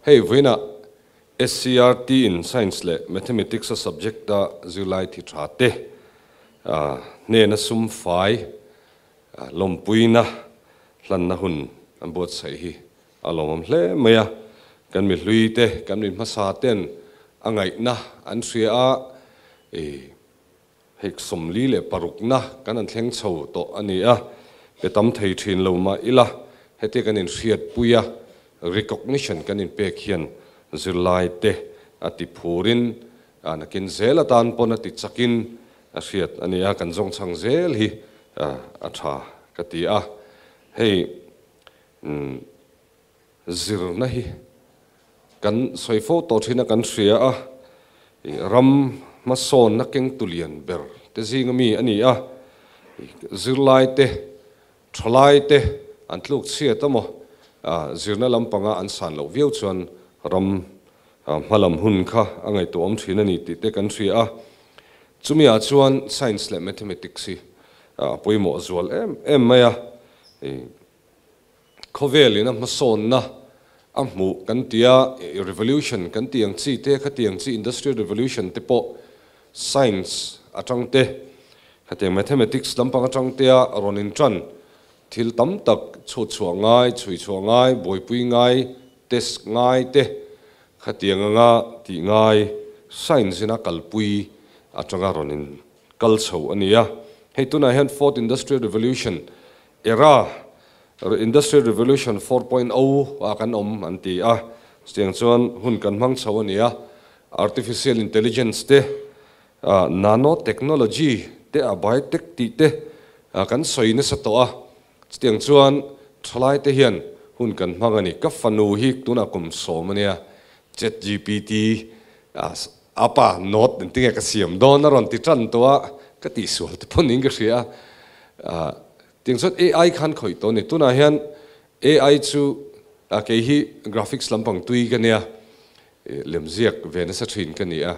Hei vawiinah SCERT in Science leh Mathematics a subject a zirlai thi tha te hnena sum fai lawmpuina hlanna hun an buatsaih hi a lawmawm hle mai a. Kan mi hlui te, kan mi hmasa ten a ngaihna an hria a, Hei 46na kan han thleng chho tawh a ni a, pe tam thei thin lo mah ila, hetia kan inhriatpui a, recognition kan inpek hian zirlaite a ti phurin, nakin zel atan pawn a ti chakin a hriat a ni a, kan zawngchhang zel hi a tha ka ti a. Hei zirna hi kan sawi fo tawh thin a kan hria a, ram hmasawnna kengtu lian ber te zinga mi a ni a, zirlai te, thalai te an tluk chhiat emaw zirna lampanga an san loh viau chuan ram hmalam hun kha a ngaihtuahawm thin a ni tih te kan hria a, chumi ah chuan science leh mathematics hi a pawimawh zual em em mai a. Khawvelin a hmasawnna a hmuh kan ti a, revolution kan tih ang chi te, khatiang chi industrial revolution te pawh science atang te, khatiang mathematics lampang atang te a rawn intan thil tam tak chhut chhuah ngai, chhui chhuah ngai, buaipui ngai, test ngai te, khatiang anga tih ngai science in a kalpui atanga rawn in kal chho a ni a. Hei tunah hian fourth industrial revolution Era, Industrial Revolution 4.0 ah kan awm an ti a, chutiang chuan hun kan hmang chho a ni a, Artificial Intelligence te, Nano Technology te a biotech tih te kan sawi nasa tawh a, chutiang chuan thalai te hian hun kan hmang a ni. Ka fanu hi tunah kum sawm a nia, ChatGPT apa note engtinge ka siam dawn a rawn ti tan tawh a, ka tihsual te pawh niin ka hria a. Tiang chuan AI khan khawih tawh a ni. Tunah hian AI chu kei hi graphics lampang tui ka nia, lemziak ve nasa thin ka ni a.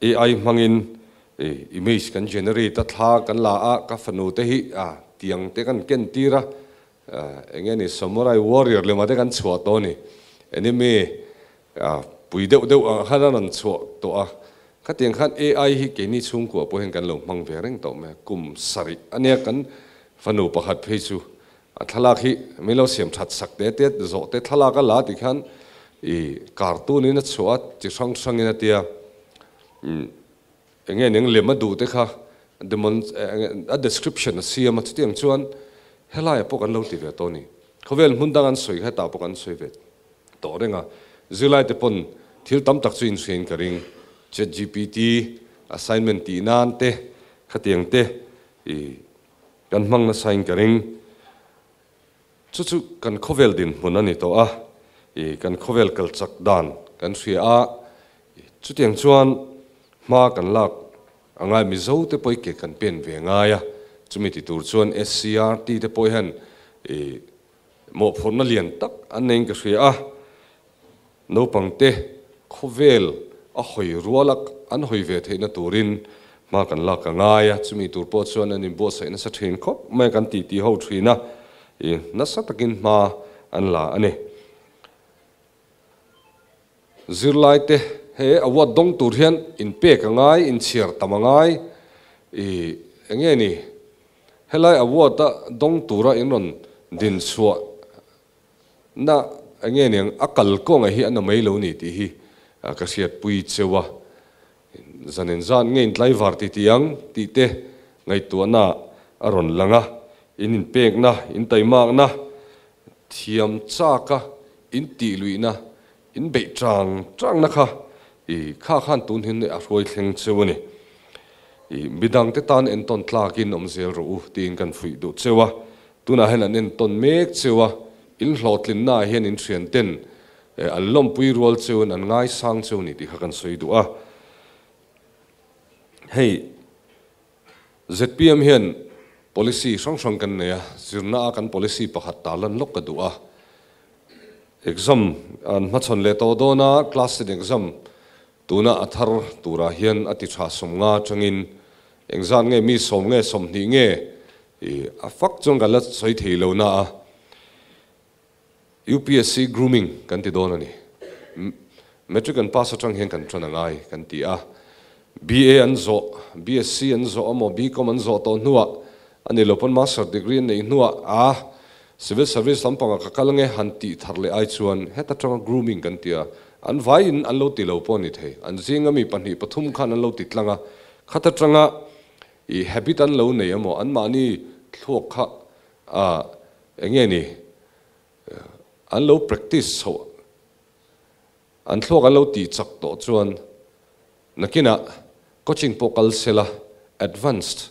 AI hmangin image kan generate a, thla kan la a, ka fanu te hi tiang te kan ken tir a, eng nge ni samurai warrior lema te kan chhuah tawh a ni. Anime Pui deuh deuh ang khan a rawn chhuah tawh a, khatiang khan AI hi keini chhungkua pawh hian kan lo hmang ve reng tawh mai a, kum sarih a nia kan fanu pakhat phei chu a thlalak hi min lo siam that sak te te zawh te thlalak a la tih khan i cartoon in a chhuah a chi hrang hrang in a tia eng nge eng lem a duh te kha demon a description a siam a chutiang chuan helaiah pawh kan lo ti ve tawh a ni khawvel hmun dang an sawi kha hetah pawh kan sawi ve tawh reng a, zirlaite pawn thil tam tak chu inhriain ka ring. ChatGPT assignment tih nan te khatiang te i kan hmang nasain ka ring. Chu chu kan khawvel dinhmun a ni tawh a, i kan khawvel kal chak dan kan hria a, chutiang chuan hma kan lak a ngai Mizo te pawh i ke kan pen ve ngai a, chumi ti tur chuan SCERT te pawh hian i Mawhphurhna lian tak an neiin ka hria a, naupangte khawvel a hawi rual a an hawi ve theihna turin hma kan lak a ngai a, chumi tur pawh chuan an inbuatsaih nasa thin khawp mai a, kan titi ho thin a, i nasa takin hma an la a ni. Zirlaite he award dawng tur hian inpek a ngai, inchhiar tam a ngai, i eng nge ni? Helai award a dawng tura in rawn din chhuah na eng nge niang a kal kawnga hi a na mai lo ni tih hi ka hriatpui cheu a, zanin zan nge in tlaivar ti tih ang tih te ngaihtuahna a rawn lang a, in inpekna, in taimakna, thiam chaka in tih luihna, in beih chang changna kha i kha khan tun hin a hruai thleng cheu a ni. I midangte tan entawn tlakin awm zel rawh u tiin kan fuih duh cheu a, tunah hian an entawn mek cheu a, in hlawhtlinnaah hian in thian ten an lawmpui rual cheuin an ngaisang cheu ni tih kha kan sawi duh a. Hei zpm hian policy hrang hrang kan nei a, zirna a kan policy pakhat tarlan lawk ka duh a. Exam an hmachhawn leh tawh dawn a, class ten exam tuna a thar turah hian a ti tha 50 atangin engzat nge mi 10 nge 20 nge i a fak chuan kan la sawi thei lo na a, UPSC grooming kan ti dawn a ni. Matric an pass atang hian kan tan angai kan ti a. BA an zawh, BSc an zawh emaw BCom an zawh tawh hnuah a ni lo pawn Master degree an neih hnuah a Civil Service lampangah ka kal ange han tih thar leh ai chuan heta tanga grooming kan ti a, an vaiin an lo ti lo pawh a ni thei. An zinga mi pahnih pathum khan an lo ti tlang a, khata tanga i habit an lo nei emaw anmahni thluak kha a enge ni an lo practice chhoh An thluak an lo tih chak tawh chuan nakinah coaching pawh kal sela advanced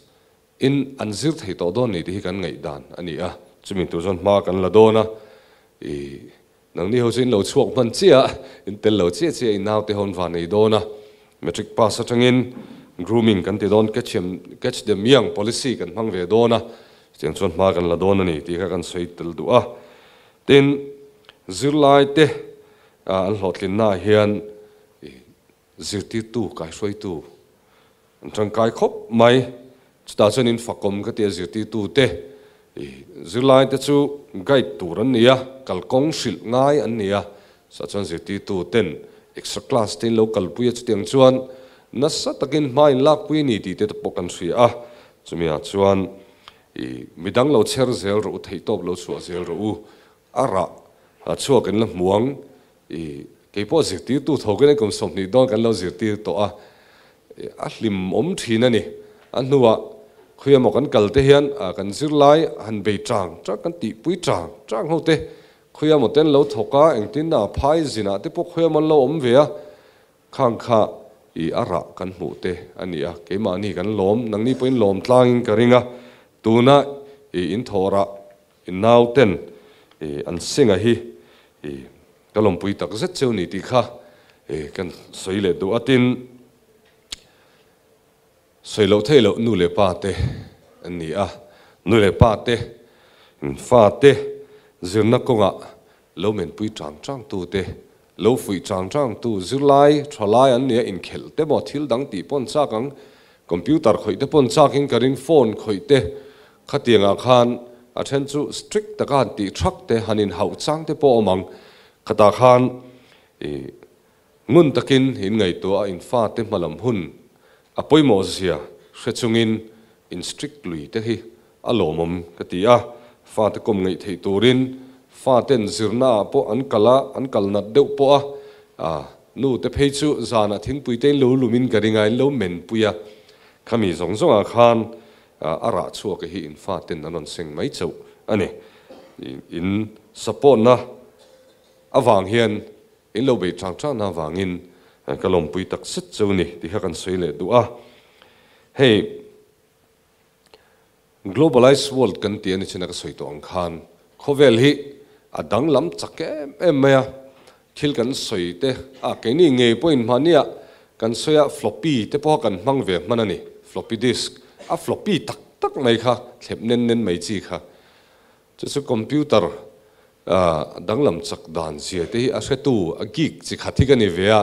in an zir thei tawh dawn ni tih hi kan ngaihdan a ni a, chumi tur chuan hma kan la dawn a, i nangni ho chu in lo chhuak hman chiah a, in tel lo chiah chiah in naute ho an van ei dawn a, matric pass atangin grooming kan ti dawn catch them catch them young policy kan hmang ve dawn a, chutiang chuan hma kan la dawn a ni tih kha kan sawi tel duh a. Tin, zirlaite an hlawhtlinnaah hian zirtirtu, kaihruaitu an tangkai khawp mai. Chutah chuan in fakawm ka tia zirtirtute zirlaite chu guide tur an ni a, kalkawng hrilh ngai an ni a. Chutah chuan zirtirtuten extra class te in lo kalpui a, chutiang chuan nasa takin hma in lakpui a ni tih te pawh kan hria a. Chumiah chuan I midang lo chher zel rawh u, theihtawp lo chhuah zel rawh u, a rah a chhuak in la hmuang. I keipawh zirtirtu thawkin an kum 20 dawn kan lo zirtir tawh a, a hlim awm thin a ni. A hnuah khawi emaw kan kal te hian kan zirlai han bei chang chang kan tihpui chang chang ho te khawi emaw ten lo thawk a, engtin a phai zinah te pawh khawi emaw an lo awm ve a. Khang kha i a rah kan hmuh te a ni a, keimahni kan lawm, nangni pawhin lawm tlangin ka ring a, tuna i in thawh rah i nauten i an singa hi i ka lawmpui tak zet cheu ni tih kha i kan sawi leh duh a, tin sawi loh theih loh nu leh pa te an ni a, nu leh pa te fa te zirna kawngah lo menpui chang chang tu te Lo fuih chang chang tu zirlai tha lai an nia inkhelh te maw thil dang tih pawn chak ang, computer khawih te pawn chak in ka ring phone khawih te khatiang ah khan a then chu strict taka han tih thak te han in hauh chang te pawh awm ang, khatah khan i ngun takin in ngaihtuah a in fa te hmalam hun a pawimawh zia hre chungin in strict lui te hi A lawmawm ka ti a, fate kawm ngaih theih turin faten zirnaah pawh an kal a, an kal nat deuh pawh a, a nu te phei chu zanah thingpui te in lo lumin ka ring a, in lo menpui a, khami zawng zawngah khan a rah chhuak hi in faten an rawn seng mai chauh a ni. In support na avang hian in lo bei chang chang na avangin ka lawmpui tak zet chauh a ni tih kha kan sawi leh duh a, hei. Globalized world kan tih a ni chin a ka sawi tawh ang khan khawvel hi a danglam chak em em mai a, thil kan sawi te a keini ngei pawhin hmahniah kan sawi a floppy te pawha kan hmang ve hman a ni, floppy disk a floppy tak tak mai kha thlep nen nen mai chi kha chu chu computer danglam chak dan zia te hi a hretu a geek chi khat hi ka ni ve a,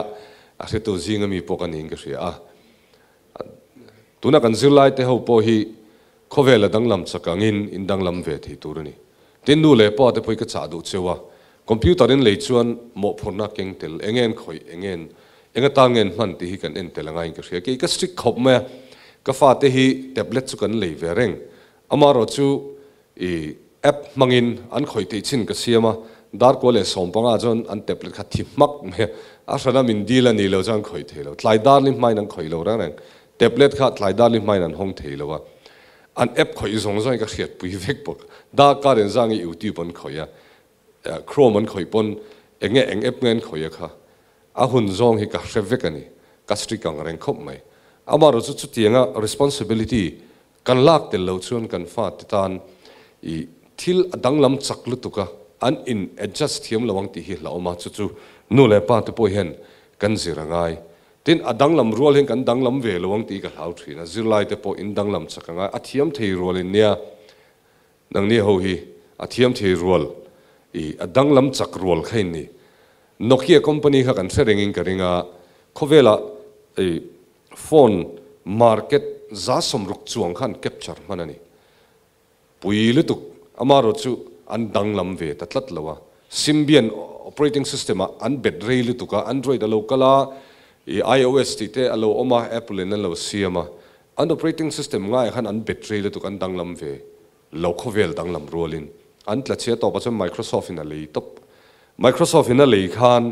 a hretu zinga mi pawh ka niin ka hria a. Tuna kan zirlai te ho pawh hi khawvel a danglam chak angin in danglam ve thei tur a ni. Tin, nu leh pa te pawh hi ka chah duh cheu a, computer in lei chuan mawhphurhna keng tel eng nge an khawih, eng nge eng atan nge an hman tih hi kan en tel angai in ka hria. Kei ka strict khawp mai a, ka fate hi tablet chu kan lei ve reng. Amaherawh chu I app hmangin an khawih theih chin ka siam a, dar kua leh 15 chuan an tablet kha thi hmak mai a, a hrana min dil a ni lo chuan an khawih thei lo, tlai dar li hmain an khawih lo reng reng, tablet kha tlai dar li hmain an hawng thei lo a, an app khawih zawng zawngin ka hriatpui vek bawk, darkar in zangin youtube an khawih a, chrome an khawih pawn eng nge eng app nge an khawih a kha a hun zawng hi ka hre vek a ni, ka strict ang reng khawp mai, amaherawhchu chu chutianga responsibility Kan lak tel lo chuan kan fate tan i thil a danglam chak lutuk a, an in adjust thiam lo ang tih hi hlauhawm a, chu chu nu leh pa te pawh hian kan zir a ngai. Tin, a danglam rual hian kan danglam ve lo ang tih ka hlau thin a, zirlai te pawh in danglam chak a ngai, a thiam thei rual in nia, nangni ho hi a thiam thei rual i a danglam chak rual kha in ni. Nokia company kha kan hre rengin ka ring a, khawvelah i Phone market 160 chuang khan capture hman a ni. Pui lutuk amaherawh chu an danglam ve ta tlat lo a. Symbian Operating system ah an bet rei lutuk a, Android a lo kal a, i iOS tih te a lo awm a, Apple in an lo siam a. An operating system ngaiah khan an bet rei lutuk, an danglam ve lo khawvel danglam rualin an tla chhia tawp ah chuan Microsoft in a lei tawp. Microsoft in a lei khan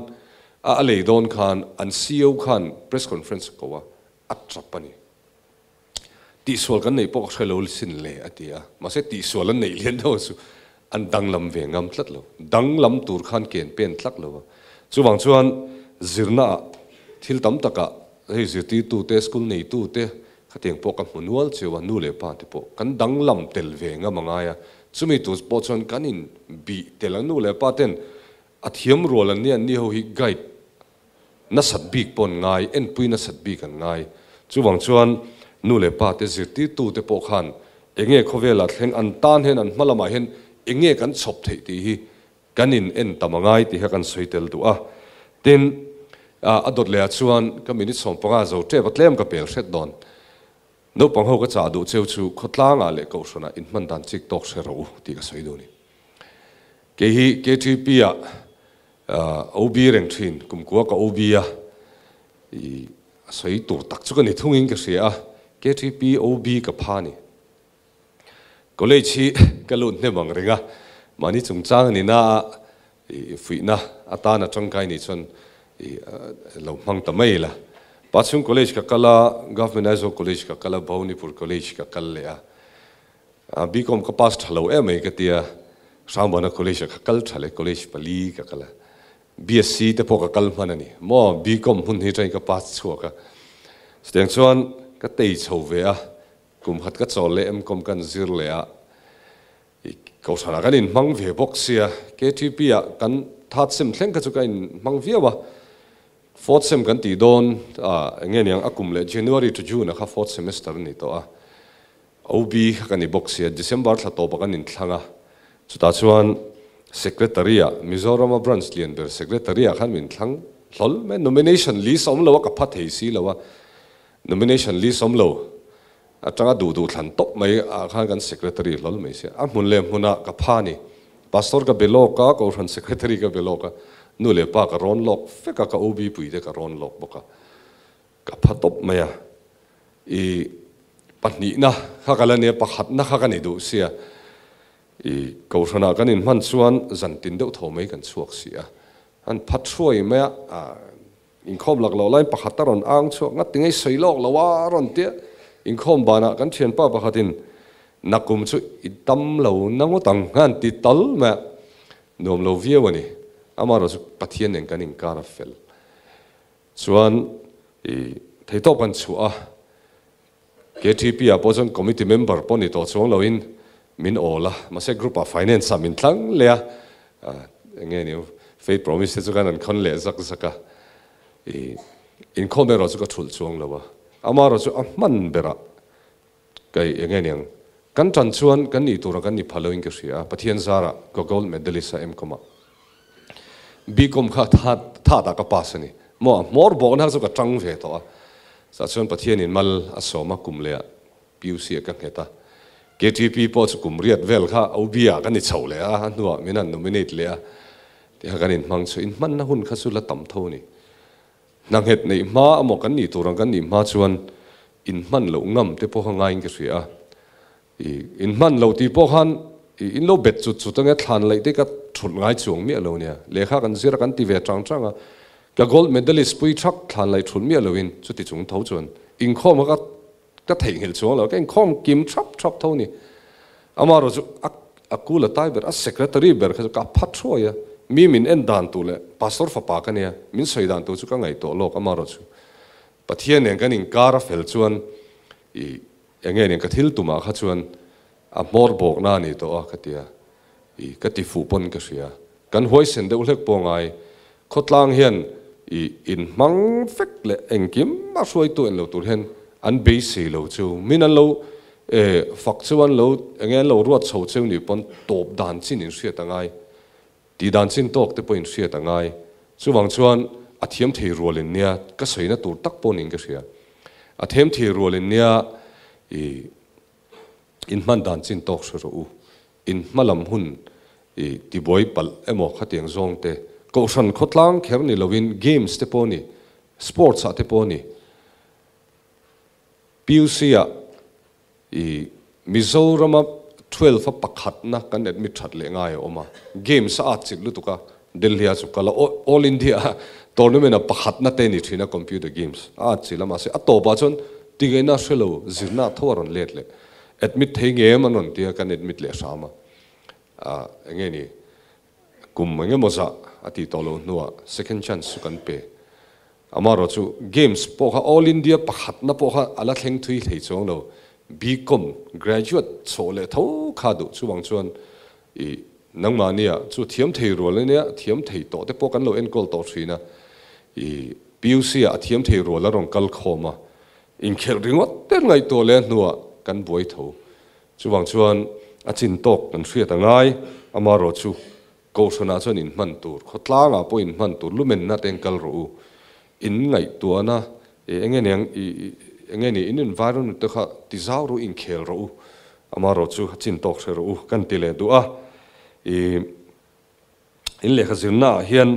a a lei dawn khan an ceo khan press conference a ko a, a tap a ni. Tihsual kan neih pawh ka hre lo sin le a ti a, mahse tihsual an neih lian deuh chu an danglam ve ngam tlat lo. Danglam tur khan ken pen tlak lo a. Chuvang chuan zirna ah thil tam takah hei zirtirtute, school neitute khatiang pawh ka hmu nual cheu a, nu leh pa te pawh kan danglam tel ve ngam a ngai a. Chumi tur pawh chuan kan in bih tel a, nu leh pa ten a thiam rual an nia an ni ho hi guide nasat bik pawh an ngai, enpui nasat bik an ngai. Chuvang chuan nu leh pa te zirtirtu te pawh khan enge khawvelah thleng an tan hian an hma lamah hian enge kan chhawp theih tih hi kan in en tam a ngai tih kha kan sawi tel duh a. Tin, a dawt lehah chuan ka minute 15 zo tep a tlem ka pel hret dawn. Naupang ho ka chah duh cheu chu khawtlangah leh kohhranah inhman dan chik tawk hre rawh u tih ka sawi duh a ni. Kei hi KTP ah OB reng thin, kumkua ka OB a, i a sawi tur tak chu ka ni thungin ka hria a, KTP OB ka pha ni. College hi ka lut hnem ang reng a, mahni chungchang a ni na a, i fuihna atana tangkai nih chuan i lo hmang ta mai la. Pachhung College ka kal a, Government Aizawl College ka kal a, Bhawanipur College ka kal leh a. BCom ka pass tha lo em mai ka tia, Hrangbuana College ah ka kal tha leh College pali ka kal a, BSc te pawh ka kal hman a ni maw, BCom hmun hi tangin ka pass chhuak a, chutiang chuan ka tei chho ve a, kum khat ka chawl leh MCom kan zir leh a, i Kohhranah kan inhmang ve bawk sia, KTP ah kan third sem thleng kha chu ka inhmang viau a, Fourth sem kan tih dawn a, enge niang a kum leh January to June ah kha fourth semester a ni tawh a, OB kha ka ni bawk sia, December thla tawpah kan inthlang a, chutah chuan Secretary ah, Mizorama branch lian ber Secretary ah khan min thlang hlawl mai, nomination list a awm lo a, ka pha thei si lo a, nomination list awm lo atanga duh duh thlan tawp mai ah khan kan Secretary hlawl mai sia, a hmun leh hmunah ka pha a ni, Pastor ka be lawk a, Kohhran Secretary ka be lawk a, nu leh pa ka rawn lawk vek a, ka OB pui te ka rawn lawk bawk a, Ka pha tawp mai a, i pahnihna kha ka la nia, pakhatna kha ka ni duh sia, i Kohhranah kan inhman chuan zantin deuh tho mai kan chhuak si a, an pha thuai mai a, inkhawm lak loh laiin pakhat a rawn ang chhuak ngat ti ngei sawi lawk lo a rawn tia, inkhawm banah kan thianpa pakhatin nakum chu i dam lo na ngawt ang han ti tal mai a, nuam lo viau a ni, amaherawhchu Pathian nen kan inkar a fel. Chuan i theitawp kan chhuah a, KTP ah pawh chuan committee member pawh ni tawh chuang loin min awl a, mahse group ah finance ah min tlang leh a, eng nge ni faith promise te chu khan an khawn leh zak zak a, i inkhawm erawh chu ka thulh chuang lo a, amaherawh chu a hman berah kai eng nge niang kan tan chuan kan nih tura kan ni pha loin ka hria a, Pathian zarah ka gold medalist a MCom ah. BCom kha tha tha tak a pass a ni. Maw a hmawr bawkna chu ka tang ve tawh a. Chah chuan Pathianin mal a sawm a kum leh ah PUC ah ka nghet a. KTP pawh chu kum riat vel kha OB ah ka ni chho leh a, a hnuah min han nominate leh a. Tiha kan inhmang chu inhmanna hun kha chu la tam tho a ni. Hna nghet neih hma amaw kan nih tur ang kan nih hma chuan inhman loh ngam te pawh kha ngaiin ka hria a. I inhman lo tih pawh khan i in lo bet chut chut ange thlan laih te ka thulh ngai chuang miah lo nia. Lehkha kan zir a kan ti ve chang chang a, ka gold medalist pui thak thlan laih thulh miah lo in chuti chung tho chuan inkhawm kha ka ka theihnghilh chuang lo, ka inkhawm kim thap thap tho ni. Amaherawh chu a a kul a tai ber a secretary ber kha chu ka phat thuai a, mi min en dan tur leh pastor fapa ka nia min sawi dan tur chu ka ngaihtuah lawk amaherawh chu Pathian nen kan inkar a fel chuan i Enge nen ka thil tumah kha chuan a hmawr bawkna a ni tawh a ka ti a, i ka ti fuh pawn ka hria. Kan huaisen deuh hlek pawh ngai, khawtlang hian i inhmang vek leh engkim a hruaitu en lo tur hian an beisei lo chu, min an lo e fak chu an lo enge an lo ruat chho cheu ni pawn tawp dan chin in hriat a ngai, tih dan chin tawk te pawh in hriat a ngai. Chuvang chuan a thiam thei rual in nia ka sawina tur tak pawh niin ka hria. A them thei rual in nia i in hman dan chin tawk hre rawh u. In hma lam hun i tibuai palh emaw khatiang zawng te Kohhran khawtlang kher ni lovin games te pawh ni, sports ah te pawh ni. PUC ah i Mizorama 12 a pakhatna kan admit that leh ngai a awm a, games a atchilh lutuk a, Delhi ah chu kal a, All India tournament ah pakhatna te ni thin a computer games a atchilh a, mahse a tawpah chuan tingaihna hre lo zirna tho a rawn let leh, admit thei ngem an rawn tia kan admit leh hram a, ah enge ni kum engemaw zah a tih tawh loh hnuah second chance chu kan pe. Amaherawh chu games pawh kha All India pakhatna pawh kha a la thleng thui thei chuang lo. BCom graduate chawh leh tho kha duh chuvang chuan i nangmahnia chu thiam thei rual ania thiam thei tawh te pawh kan lo enkawl tawh thin a. I PUC ah a thiam thei rual a rawn kal khawm a, inkhelh ringawt te ngaihtuah leh hnuah kan buai tho. Chuvang chuan a chin tawk kan hriat a ngai, amaherawh chu Kohhranah chuan in hman tur, khawtlangah pawh in hman tur lumenna te in kal rawh u. In ngaihtuahna eng nge niang eng nge ni in environment te kha ti zau rawh u, inkhel rawh u, amaherawh chu a chin tawk hre rawh u kan ti leh duh a. I in lehkha zirnaah hian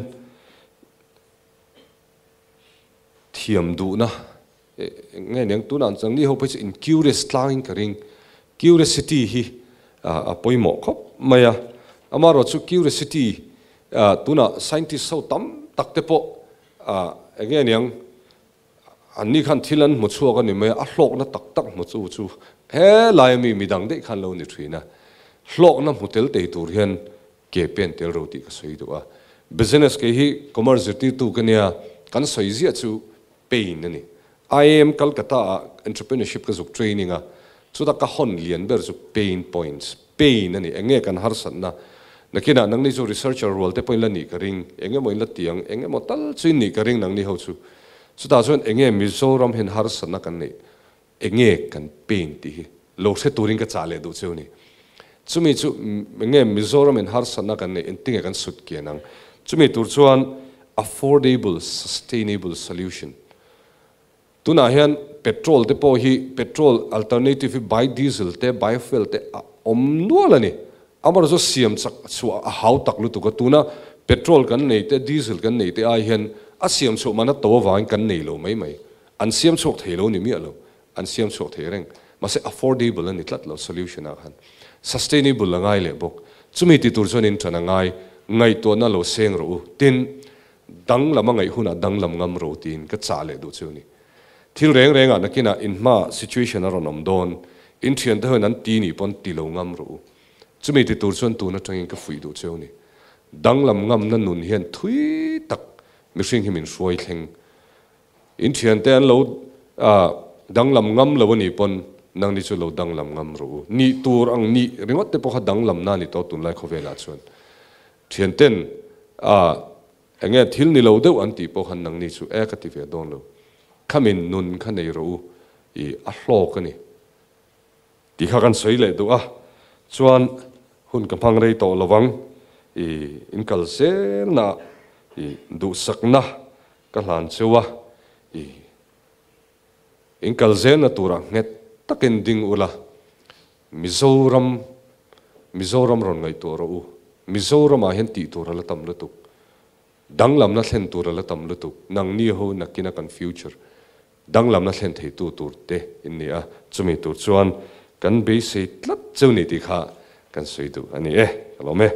thiam duhna Nge niang tunah an chang ni ho phei chu in curious tlangin ka ring. Curiosity hi a pawimawh khawp mai a. Amaherawh chu curiosity tunah scientist ho tam tak te pawh eng nge niang an ni khan thil an hmu chhuak a ni mai a, a hlawkna tak tak hmu chu chu helai ami midang daih khan lo ni thin a. Hlawkna hmu tel tei tur hian ke pen tel ro tih ka sawi duh a. Business kei hi commerce zirtirtu ka nia, kan sawi ziah chu pain a ni. IIM Calcutta ah entrepreneurship ka zuk training a, chuta ka hawn lian ber chu pain points, pain a ni, eng nge kan harsatna? Nakinah nangni chu researcher rual te pawhin la nih ka ring, eng emaw in la ti ang, eng emaw tal chu in nih ka ring nangni ho chu. Chutah chuan eng nge Mizoram hian harsatna kan neih? Enge kan pain tih hi lo hre turin ka chah leh duh cheu ni. Chumi chu enge Mizoram in harsatna kan neih engtinge kan sut kian ang. Chumi tur chuan affordable sustainable solution. Tunah hian petrol te pawh hi petrol alternative hi biodiesel te biofuel te a awm nual a ni. Amaherawhchu chu siam chak chhuah a hau tak lutuk a, tuna petrol kan nei te diesel kan nei te ai hian a siam chhuah man a to avangin kan nei lo mai mai. An siam chhuak thei lo ni miah lo, an siam chhuak thei reng. Mahse affordable a ni tlat lo solution ah khan. Sustainable a ngai leh bawk. Chumi ti tur chuan in ṭan a ngai, ngaihtuahna lo seng rawh u. Tin, danglam a ngaih hunah danglam ngam rawh u tiin ka chah leh duh chu a ni. Thil reng rengah nakinah in hmaah situation a rawn awm dawn, in ṭhiante hoin an ti nih pawn ti lo ngam rawh u. Chumi ti tur chuan tun aṭangin ka fuih duh cheu a ni. Danglam ngamna nun hian thui tak mihring hi min hruai thleng. In thiante an lo danglam ngam lo a nih pawn nangni chu lo danglam ngam rawh u. Nih tur ang nih ringawt te pawh kha danglamna a ni tawh tunlai khawvelah chuan. Thianten eng nge thil ni lo deuh an tih pawh khan nangni chu e ka ti ve dawn lo. Khamin nun kha nei rawh u i a hlawk a ni. Tih kha kan sawi leh duh a, chuan hun ka hmang rei tawh lovang i in kal zelna i duhsakna ka hlan cheu a, i in kal zelna turah nghet takin ding ula, Mizoram, Mizoram rawn ngaihtuah rawh u, Mizoramah hian tih tur a la tam lutuk, danglamna thlen tur a la tam lutuk, nangni ho nakina kan future Danglamna thlen theitu tur te in ni a, chumi tur chuan kan beisei tlat cheu ni tih kha kan sawi duh a ni e, ka lawm e.